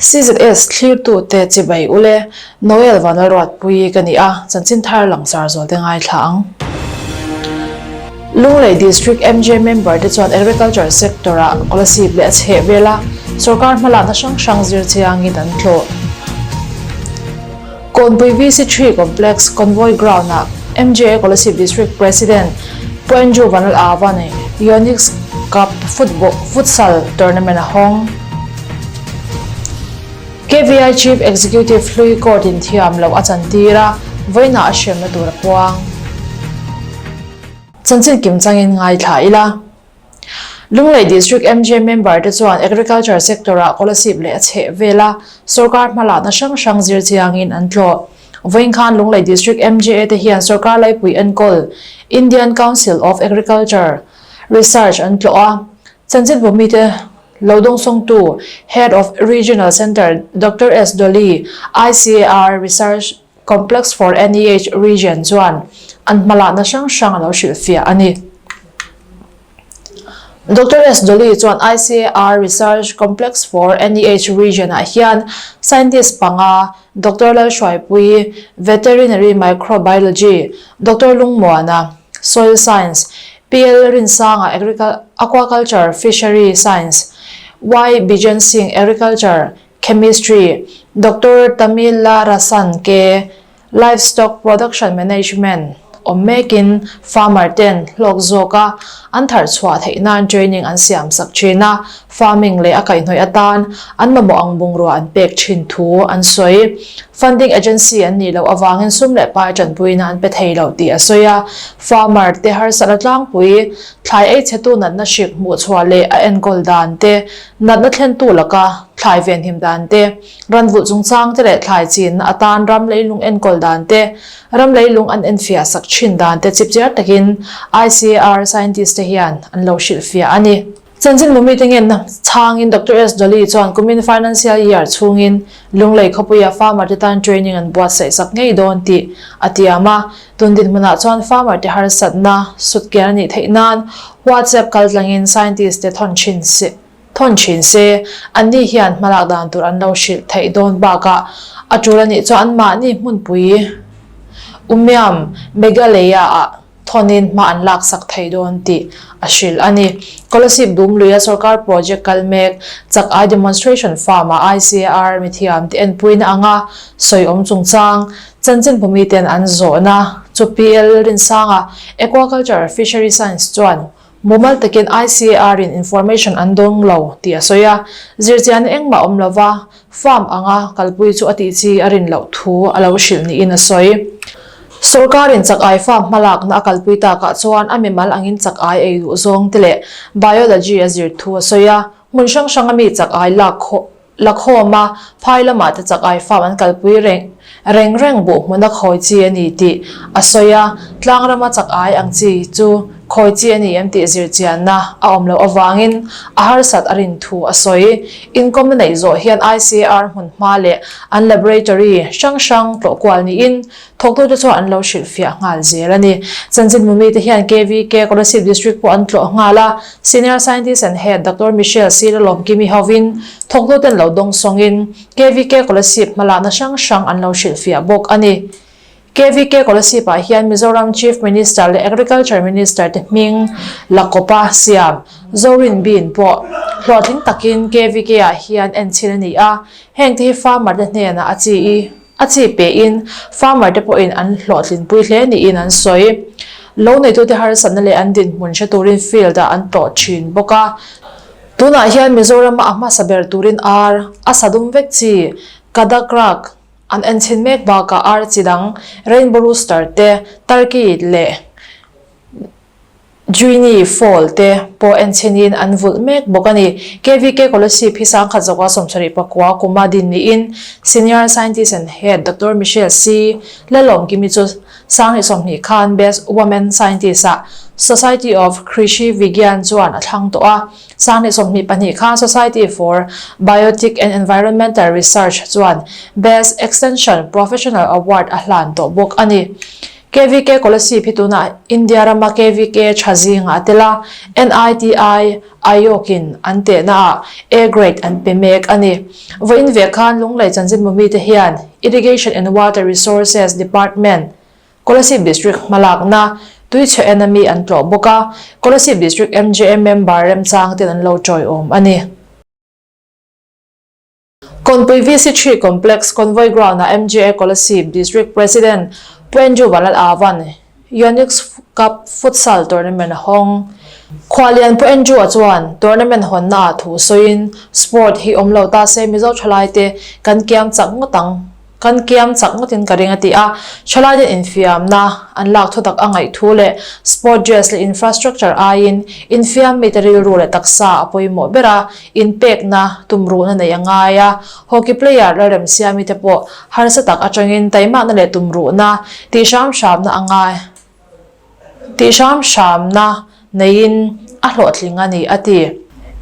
CZS thlirtute chibai ule, Noel Vanlalruatpuii ka ni a, chanchin thar langsar zualte ngaithla ang. Lunglei District MJ member te chuan Agriculture sector ah Kolasib leh a chheh vela sorkar hmalakna hrang hrang zir chiangin an tlawh. Kawnpui VC3 Complex Convoy Ground ah MJA Kolasib District President Pu Andrew Vanlal Avan Yonex Cup Football Futsal Tournament a hawng. KVI Chief Executive hlui court in thiam loh a chantir a, vawiinah a hremna tur a puang. Chanchin kim changin ngaithla ila. Lunglei District MJ member te chuan Agriculture sector ah Kolasib leh a chheh vela sorkar hmalakna hrang hrang zir chiangin an tlawh. Vawiin khan Lunglei District MJA te hian sorkar laipui enkawl Indian Council of Agriculture Research an tlawh a, chanchinbu mite lo dawngsawngtu Head of Regional Centre Doctor S Dolly, ICAR Research Complex for NEH Region chuan an hmalakna hrang hrang a lo hrilhfiah a ni. Doctor S. Dolly chuan ICAR Research Complex for NEH Region ah hian scientist panga Doctor Lalhruaipui, Veterinary Microbiology, Doctor Lungmuana, Soil Science, PL Rinsanga, Aquaculture, Fishery Science, Y. Bijan Singh, Agriculture, Chemistry, Doctor Tamila Rasan K, Livestock Production Management, awm mekin farmer ten hlawk zawka an thar chhuah theih nan training an siam sak thin a, farming leh a kaihhnawih atan an mamawh ang bungrua an pek thin thu an sawi. Funding agency an nih loh avangin sum leh pai tanpuina an pe thei lo tih a sawi a, farmer te harsatna tlangpui, thlai ei chhetu natna hrik hmuh chhuah leh a enkawl dan te, Natna thlentu laka thlai venhim dan te, ranvulh chungchang te leh thlai chinna atan ram leilung enkawl dan te, ram leilung an enfiah sak thin dan te chipchiar takin ICAR scientist te hian an lo hrilhfiah a ni. Chanchin mumi te ngenna chhangin Doctor S. Dolly chuan kumin financial year chhungin Lunglei khawpuia farmer te tan training an buatsaih sak ngei dawn tih a tiam a, tun dinhmunah chuan farmer te harsatna sutkian a nih theih nan WhatsApp kaltlangin scientist te thawn thin se thawn thin se, anni hian hmalak dan tur an lo hrilh theih dawn bakah a tul a nih chuan anmahni hmunpui Umiam Meghalaya-ah thawnin hma an laksak thei dawn tih a hrilh a ni. Kolasib Dumluia sorkar project kal mek chak ai demonstration farm-ah ICAR mithiam te enpuina anga sawi awm chungchang chanchin bhumi ten an zawhna chu PL Rinsanga Aquaculture Fishery Science chuan mumal takin ICAR in information an dawng lo tih a sawi a, zirchianna engmah awm lova Farm anga kalpui chu a tih chi a rin loh thu a lo hrilh niin a sawi. Sorkarin chak ai farm hmalakna a kalpui takah chuan a mimal angin chak ai ei duh zawng te leh biology a zir thu a sawi a, hmun hrang hranga mi chak ai lak lakhawm a, phai lamah te chak ai farm an kalpui reng reng reng buh hmuna khawi chi a ni tih a sawi a, tlangrama chak ai ang chi chu Khawi chi a ni em tih zir chianna a awm loh avangin a harsat a rin thu a sawi. Inkawmna neih zawh hian ICAR hmun hma leh an laboratory hrang hrang tlawh kual niin thawktute chuan an lo hrilhfiah nghal zel a ni. Chanchin mumite hian KVK Kolasib District pawh an tlawh nghal a, Senior Scientist and Head Doctor Michelle Silalawmkimi hovin thawktuten lo dawngsawngin KVK Kolasib hmalakna hrang hrang an lo hrilhfiah bawk a ni. KVK Kolasib-ah hian Mizoram Chief Minister leh Agriculture Minister te hming la kawpa siam Zorin Bin pawh hlawhtling takin KVK-ah hian enchhin a ni a, heng te hi farmer te hnenah a chi i a chi pein farmer te pawhin an hlawhtlinpui hle niin an sawi. Lo neitute harsatna leh an dinhmun hre turin field-ah an tlawh thin bawk a. Tunah hian Mizorama a hmasa ber turin ar a sa dum vek chi Kadakrak, An enchhin mek bakah ar chi dang Rainbow Rooster te, Turkey leh Guinea Fowl te pawh enchhinin an vulh mek bawk a ni. KVK Kolasib hi 1979 kuma din niin Senior Scientist and Head Doctor Michelle C. Lalawmkimi chu 2020 khan Best Woman Scientist-ah Society of Krishi Vigyan chuan a thlang tawh a. 2022 khan Society for Biotic and Environmental Research chuan Best Extension Professional Award a hlan tawh bawk a ni. KVK Kolasib hi tunah India rama KVK tha zingah a tel a, NITI Aayog-in an tehnaah A grade an pe mek a ni. Vawiin ve khan Lunglei chanchinbu mite hian Irrigation and Water Resources Department, Kolasib District hmalakna Tuichhe ena mi an tlawh bawk a, Kolasib District MJA member remchang ten an lo tawiawm a ni. Kawnpui VC3 Complex Convoy Ground-ah MJA Kolasib District President Pu Andrew Vanlal Avan Yonex Cup Futsal Tournament a hawng. Khualian Pu Andrew-a chuan tournament hawnnaah thu sawiin, Sport hi awm lo ta se Mizo thalaite kan kiam chak ngawt ang. Kan kiam chak ngawtin ka ring a ti a, thalaiten infiamna an lak thutak a ngaih thu leh sport dress leh infrastructure aiin infiam mite rilru leh taksa a pawimawh ber a, inpekna tumruhna neih a ngai a, hockey player Lalremsiami te pawh harsa tak atangin taimakna leh tumruhna tih hram hramna a ngai. Tih hram hramna neiin a hlawhtling a ni, a ti.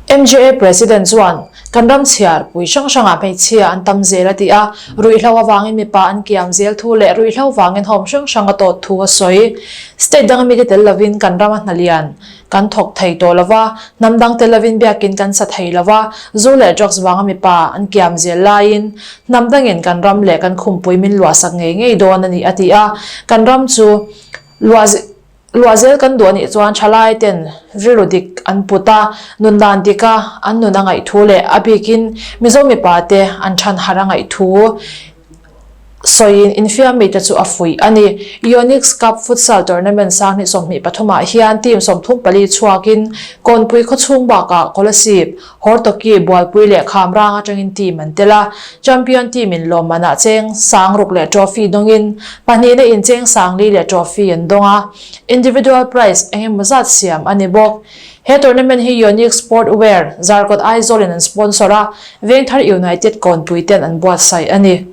MJA President chuan, Kan ram chhiar pui hrang hrangah hmeichhia an tam zel a ti a, ruihhlo avangin mipa an kiam zel thu leh ruihhlo vangin home hrang hrang a tawt thu a sawi. State danga mite tel lovin kan rama hna lian kan thawk thei tawh lo va, hnam dang tel lovin biakin kan sa thei lo va, zu leh drugs vanga mipa an kiam zel laiin hnam dangin kan ram leh kan khumpui min luahsak ngei ngei dawn a ni, a ti a. Kan ram chu luah luah zel kan duh a nih chuan thalai ten rilru dik an put a, nun dan dika an nun a ngaih thu leh a bikin Mizo mipa te an than harh a ngaih thu sawiin infiam mite chu a fuih a ni. Yonex Cup Futsal Tournament sanghnih 23 ah hian team 34 chhuakin Kawnpui khawchhung bakah Kolasib, Hortoki, Bualpui leh Khamrang atangin team an tel a. Champion team in lawmmanah cheng sangruk leh trophy dawngin pahnihna in cheng sangli leh trophy an dawng a. Individual prize eng emaw zat siam a ni bawk. He tournament hi Yonex Sport Wear, Zarkawt Aizawl in an sponsor a, Vengthar United Kawnpui ten an buatsaih a ni.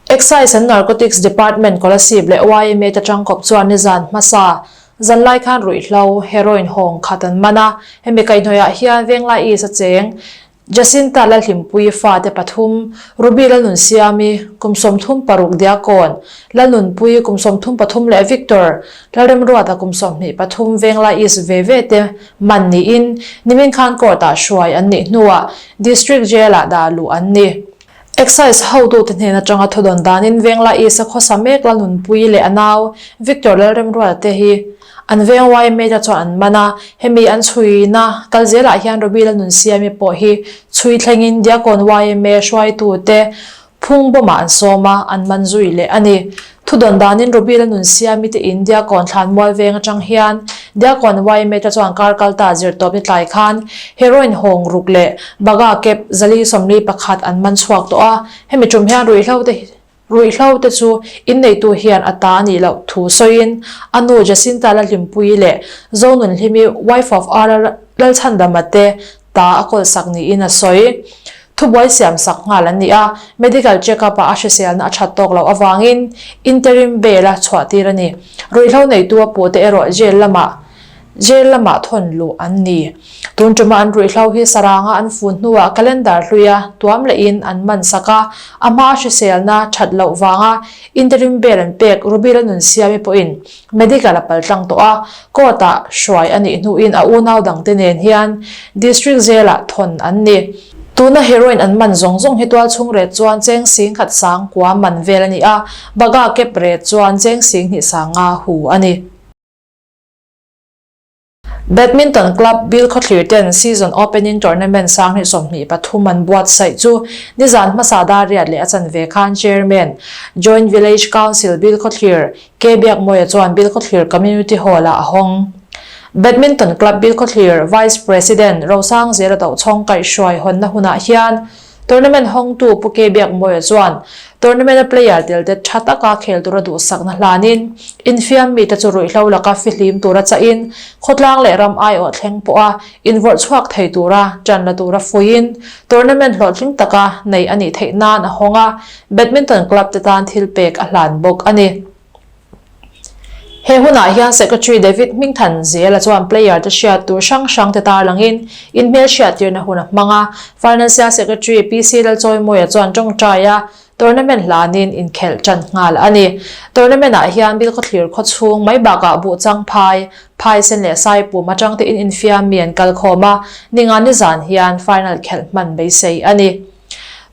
Excise and Narcotics Department Kolasib leh yma te tangkawp chuan nizan hmasa zanlai khan ruihhlo, heroin, hawng khat an man a. Hemi kaihhnawihah hian Venglai East a cheng Jacinta Lalhlimpuii fate pathum, Ruby Lalnunsiami, kum 36 Diakon, Lalnunpuii kum 33 leh Victor Lalremruata kum 23 Venglai East ve ve te man niin nimin khan court-ah hruai an nih hnuah District Jail-ah dah luh an ni. Excise hotute hnen atanga thudawn danin Vengla East-a khawsa mek Lalnunpuii leh a nau Victor Lalremruata te hi an veng yma te chuan an man a, hemi an chhuina kal zelah hian Ruby Lalnunsiami pawh hi chhui thlengin Diakon yma hruaitute Phung bawmah an sawm a, an man zui leh a ni. Thudawn danin Ruby Lalnunsiami te in Diakon Thlanmual veng atang hian Diakon yma te chuan kar kal ta zirtawp ni tlai khan heroin hawng ruk leh baga kep zali 41 an man chhuak tawh a, hemi tum hian ruihhlo te ruihhlo te chu inneitu hian a ta a nih loh thu sawiin a nu Jacinta Lalhlimpuii leh Zonunhlimi wife of R Lalchhandama te ta a kawlsak niin a sawi. Thubuai siamsak nghal an ni a, medical check-up-ah a hriselna a that tawk loh avangin interim bail-a chhuahtir a ni. Ruihhlo neitu a puhte erawh jail lamah jail lamah thawn luh an ni. Tun tuma an ruihhlo hi saranga an fun hnuah calendar hluia tuam lehin an man sak a, a hmaa hriselna that loh vanga interim bail an pek Ruby Lalnunsiami pawhin Medical a pal tlang tawh a, court-ah hruai a nih hnuin a unau dangte nen hian District Jail-ah thawn an ni. Tuna heroin an man zawng zawng hi tualchhung ret chuan cheng 10,000 sang kua man vel a ni a, Baga kep ret chuan cheng 20,000 sanga hu a ni. Badminton club Bilkhawthlir ten season opening tournament 2023 an buatsaih chu nizan hmasa dar riat leh a chanve khan Chairman, Joint Village Council Bilkhawthlir, K Biakmawia chuan Bilkhawthlir Community Hall-ah a hawng. Badminton club Bilkhawthlir Vice President Rosangzela Tohchhawng kaihhruai hawnna hunah hian Tournament hawngtu Pu K Biakmawia chuan tournament-a player telte tha taka khel tura duhsakna hlanin infiam mite chu ruihhlo laka fihlim tura chahin khawtlang leh ram aiawh thleng pawha invawrh chhuak thei tura tan la tura fuiin tournament hlawhtling taka nei a nih theih nan a hawng a, badminton club te tan thilpek a hlan bawk a ni. He hunah hian Secretary David Hmingthan Zela chuan player te hriat tur hrang hrang te tarlangin inhmelhriattirna hun a hmang a. Financial Secretary PC Lalchawimawia chuan tawngtai a. Tournament hlanin inkhelh ṭan nghal a ni. Tournament-ah hian Bilkhawthlir khaw chhung mai bakah Buhchang phai, Phaisen leh Saipum atang te in infiam mi an kal khawm a, ninga nizan hian final khelh hman beisei a ni.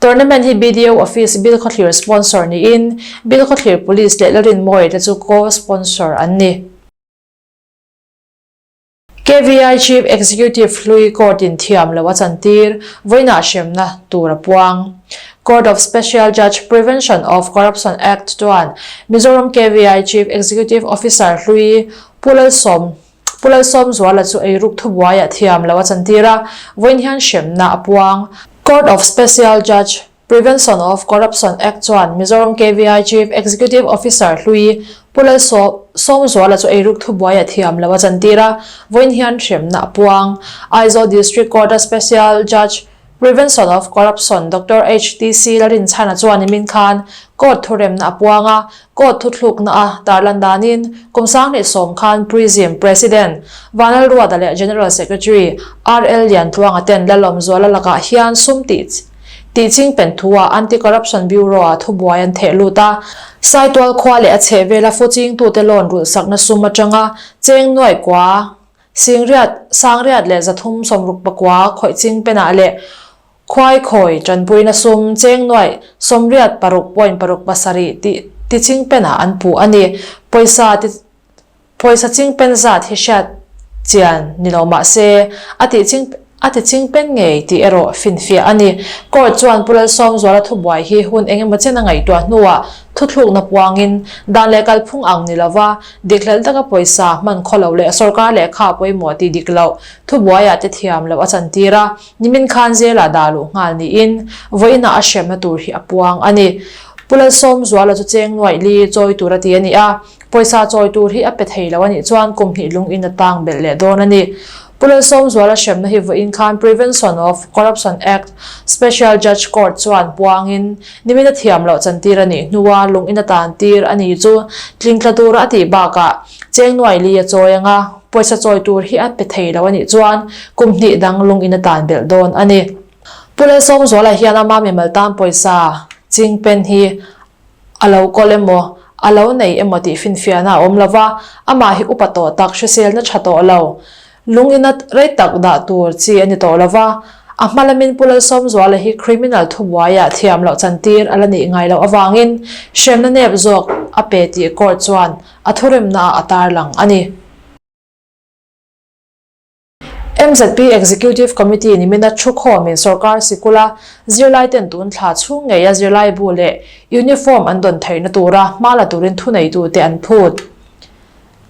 Tournament hi BDO Office Bilkhawthlir sponsor niin Bilkhawthlir Police leh Lalrinmawia te chu co-sponsor an ni. KVI Chief Executive hlui court in thiam lo a chantir, vawiinah hremna tur a puang. Court of Special Judge Prevention of Corruption Act chuan Mizoram KVI Chief Executive Officer hlui Pu Lalsawm Pu Lalsawmzuala chu eiruk thubuaiah thiam lo a chantir a, vawiin hian hremna a puang. Court of Special Judge Prevention of Corruption Act chuan Mizoram KVI Chief Executive Officer hlui Pu Lalsawmzuala chu eiruk thubuaiah thiam lo a chantir a, vawiin hian hremna a puang. Aizawl District Court-a Special Judge Prevention of Corruption Doctor HTC Larinchhana chuan nimin khan court thuremna a puang a, court thuthlukna a tarlan danin kum 2010 khan Prism President Vanlalruata leh General Secretary RL Liantluanga ten Lalawmzuala lakah hian sum tih tih chingpen thua Anti-Corruption Bureau-ah thubuai an theh lut a. Saitual khua leh a chhehvela fu chingtute loan rulhsakna sum atanga cheng nuai kua Singriat, Sangriat leh 369 khawih chingpenah leh Khuai khawi tanpuina sum cheng nuaih 86.67 tih ti chingpenah an puh a ni. Pawisa ti Pawisa chingpen zat hi hriat chian ni lo mah se, a tih ching a ti chingpen ngei tih erawh finfiah a ni. Court chuan Pu Lalsawmzuala thubuai hi hun eng emaw chen a ngaihtuah hnuah thuthlukna puangin dan leh kalphung ang ni lova Dikhlel taka pawisa hman khaw lo leh sorkar lehkha pawimawh tih dik loh thubuaiah te thiam loh a chantir a, nimin khan zela dah luh nghal niin vawiinah a hremna tur hi a puang a ni. Pu Lalsawmzuala chu cheng nuaih li chawi tur a ti a ni a, pawisa chawi tur hi a pe thei lo a nih chuan kum hnih lung in a tang belh leh dawn a ni. Pu Lalsawmzuala hremna hi vawiin khan Prevention of Corruption Act Special Judge Court chuan puangin Nimin a thiam loh chantir a nih hnua lung in a tan tir a ni chu tlingtla tura a tih bakah cheng nuai li a chawi ang a, pawisa chawi tur hi a pe thei lo a nih chuan kum hnih dang lung in a tan belh dawn a ni. Pu Lalsawmzuala hian ama mimal tan pawisa chingpen hi a lo kawl emaw a lo nei emaw tih finfiahna a awm lo va, amah hi upa tawh tak hriselna tha tawh lo Lung ina rei tak dah tur chi a ni tawh lo va, a hma lamin Pu Lalsawmzuala hi criminal thubuaiah thiam loh chantir a la nih ngai loh avangin hremna nep zawk a pe tih court chuan a thuremnaah a tarlang a ni. MZP Executive Committee nimina thukhawmin sorkar sikula zirlaiten tun thla chhung ngeia zirlaibu leh uniform an dawn theihna tura hma la turin thuneitute an phut.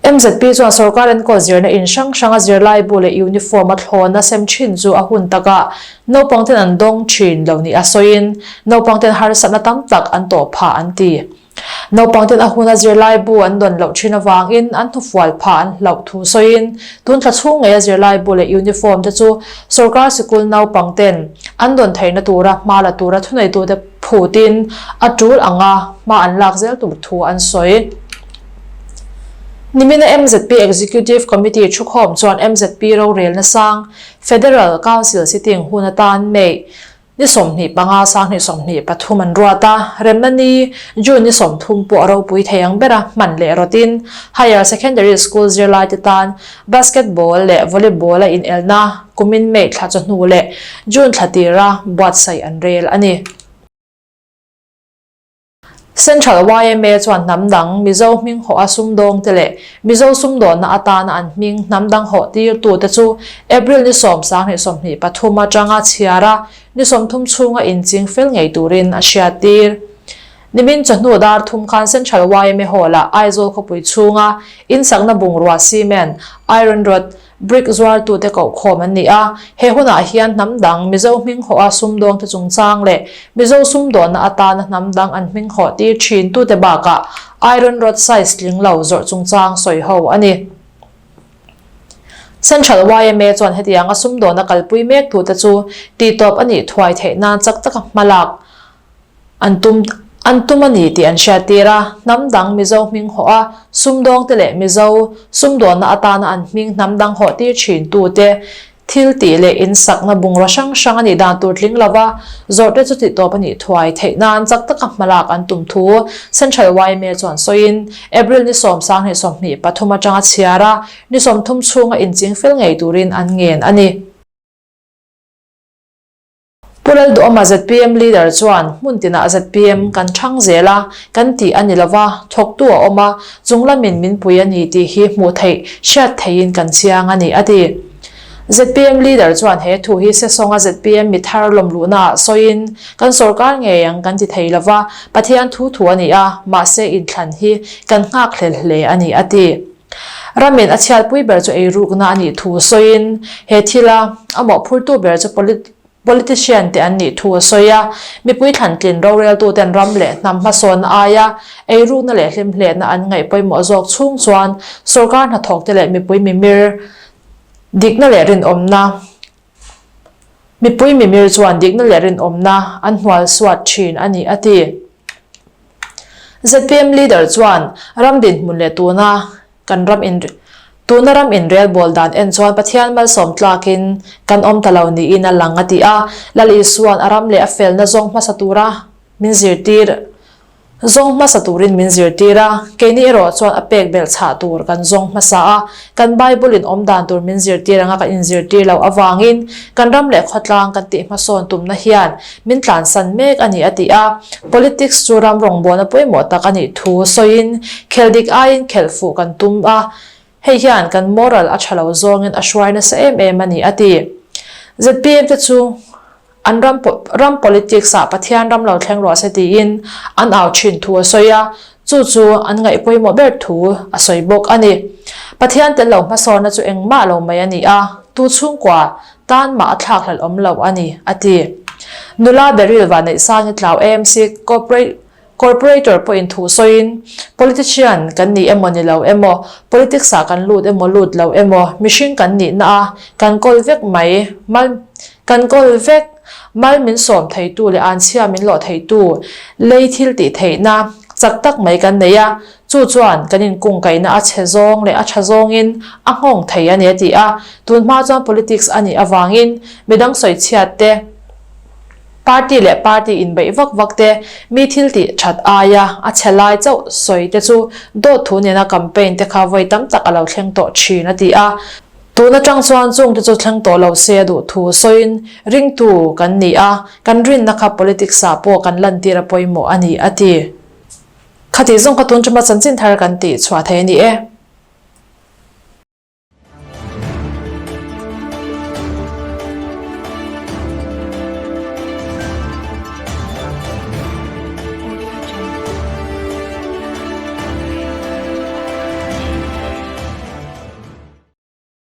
MZP chuan sorkar enkawl zirna in hrang hranga zirlaibu leh uniform a thlawna sem thin chu a hun takah naupangten an dawng thin lo nih a sawiin naupangten harsatna tam tak an tawh phah an ti. Naupangten a huna zirlaibu an dawn loh thin avangin an hnufual phah an hlauh thu sawiin tun thla chhung ngeia zirlaibu leh uniform te chu sorkar sikul naupangten an dawn theihna tura hma la tura thuneitute phutin a tul anga hma an lak zel tur thu an sawi. Nimina MZP Executive Committee thukhawm chuan MZP rorelna sang Federal Council sitting hun atan May ni 25, 2023 an ruat a, remna ni June ni 30 pawh a ropui thei ang bera hman leh rawtin Higher Secondary School zirlaite tan Basketball leh Volleyball a inelna kumin May thla chawhnu leh June thla tira buatsaih an rel a ni. Central yma chuan hnam dang Mizo hming hawh a sumdawngte leh Mizo sumdawnna atana an hming hnam dang hawh tirtute chu April ni 10, 2023 atanga chhiar a ni 30 chhunga inching fel ngei turin a hriattir. Nimin chawhnu dar thum khan Central yma Hall-ah Aizawl khawpui chhunga insakna bungrua cement, iron rod, Brick zuartute kohkhawm an ni a, he hunah hian hnam dang Mizo hming hawha sumdawngte chungchang leh Mizo sumdawnna atana hnam dang an hming hawh tir thin tute bakah iron rod size tling lo zawrh chungchang sawi ho a ni. Central yma chuan hetianga sumdawnna kalpui mek tute chu tihtawp a nih thuai theih nan chak taka hmalak An tum an tum a ni tih an hriattir a, hnam dang Mizo hming hawh a, sumdawngte leh Mizo sumdawnna atana an hming hnam dang hawh tir thin tute. Thil tih leh in sakna bungraw hrang hrang a nih dan tur tling lova zawrhte chu tihtawp a nih thuai theih nan chak taka hmalak an tum thu Central yma chuan sawiin April ni 10 23 atanga chhiar a, ni 30 chhunga inching fel ngei turin an ngen a ni. Pu Lalduhawma zpm leader chuan hmun tinah zpm kan chhang zel a, kan tih a ni lova, thawktu a awm a, chung lamin min pui a ni tih hi hmuh theih, hriat theihin kan chiang a ni, a ti. Zpm leader chuan he thu hi Sesawnga zpm mi thar lawmluhnaah sawiin, Kan sorkar ngei ang kan ti thei lova, Pathian thu thu a ni a, mahse inthlan hi kan nghakhlel hle a ni, a ti. Ramin a chhiatpui ber chu eirukna a nih thu sawiin, he thila a mawhphurtu ber chu politician te an nih thu a sawi a. Mipui thlantlin roreltuten ram leh hnam hmasawnna aia eirukna leh hlimhlehna an ngaih pawimawh zawk chhung chuan sorkar hnathawkte leh mipui mimir dikna leh rinawmna Mipui mimir chuan dikna leh rinawmna an hnual suat thin a ni, a ti. Zpm leader chuan ram dinhmun leh tuna kan ram in tuna ram inrelbawl dan en chuan Pathian malsawm tlakin kan awm ta lo niin a lang a ti a. Lal Isua'n a ram leh a felna zawng hmasa tura min zirtir Zawng hmasa turin min zirtir a, keini erawh chuan a pek belh chhah tur kan zawng hmasa a, kan Bible in awm dan tur min zirtir anga kan inzirtir loh avangin kan ram leh khawtlang kan tih hmasawn tumna hian min tlansan mek a ni a ti a. Politics chu ram rawngbawlna pawimawh tak a nih thu sawiin khelh dik aiin khelh fuh kan tum a, hei hian kan moral a tha lo zawngin a hruai nasa em em a ni a ti. Zpm te chu. An ram ram politics ah Pathian ram lo thleng rawh se tiin an au thin thu a sawi a, chu chu an ngaih pawimawh ber thu a sawi bawk a ni. Pathian tel lo hmasawnna chu engmah lo mai a ni a, tu chhungkua tan mah a thlak hlelh awm lo a ni, a ti. Nula Beryl Vanneihsangi Tlau AMC Corporate Corporator pawhin thu sawiin, Politician kan ni emaw ni lo emaw, politics ah kan lut emaw lut lo emaw, mihring kan nihna a kan kawl vek mai, mal kan kawl vek, mal min sawm theitu leh anchhia min lawh theitu, lei thil tih theihna chak tak mai kan nei a, chu chuan kan inkungkaihna a chhe zawng leh a tha zawngin a nghawng thei a ni a ti a, tunhma chuan politics a nih avangin midang sawichhiat te, Party leh party inbeih vak vak te, mi thil tih that aia a chhe lai chauh sawi te chu dawt thu nena campaign te kha vawi tam tak a lo thleng tawh thin a ti a. Tun atang chuan chung te chu thleng tawh lo se a duh thu sawiin ringtu kan ni a, kan rinna kha politics ah pawh kan lantir a pawimawh a ni a ti. Khatih zawng kha tun tuma chanchin thar kan tih chhuah thei a ni e.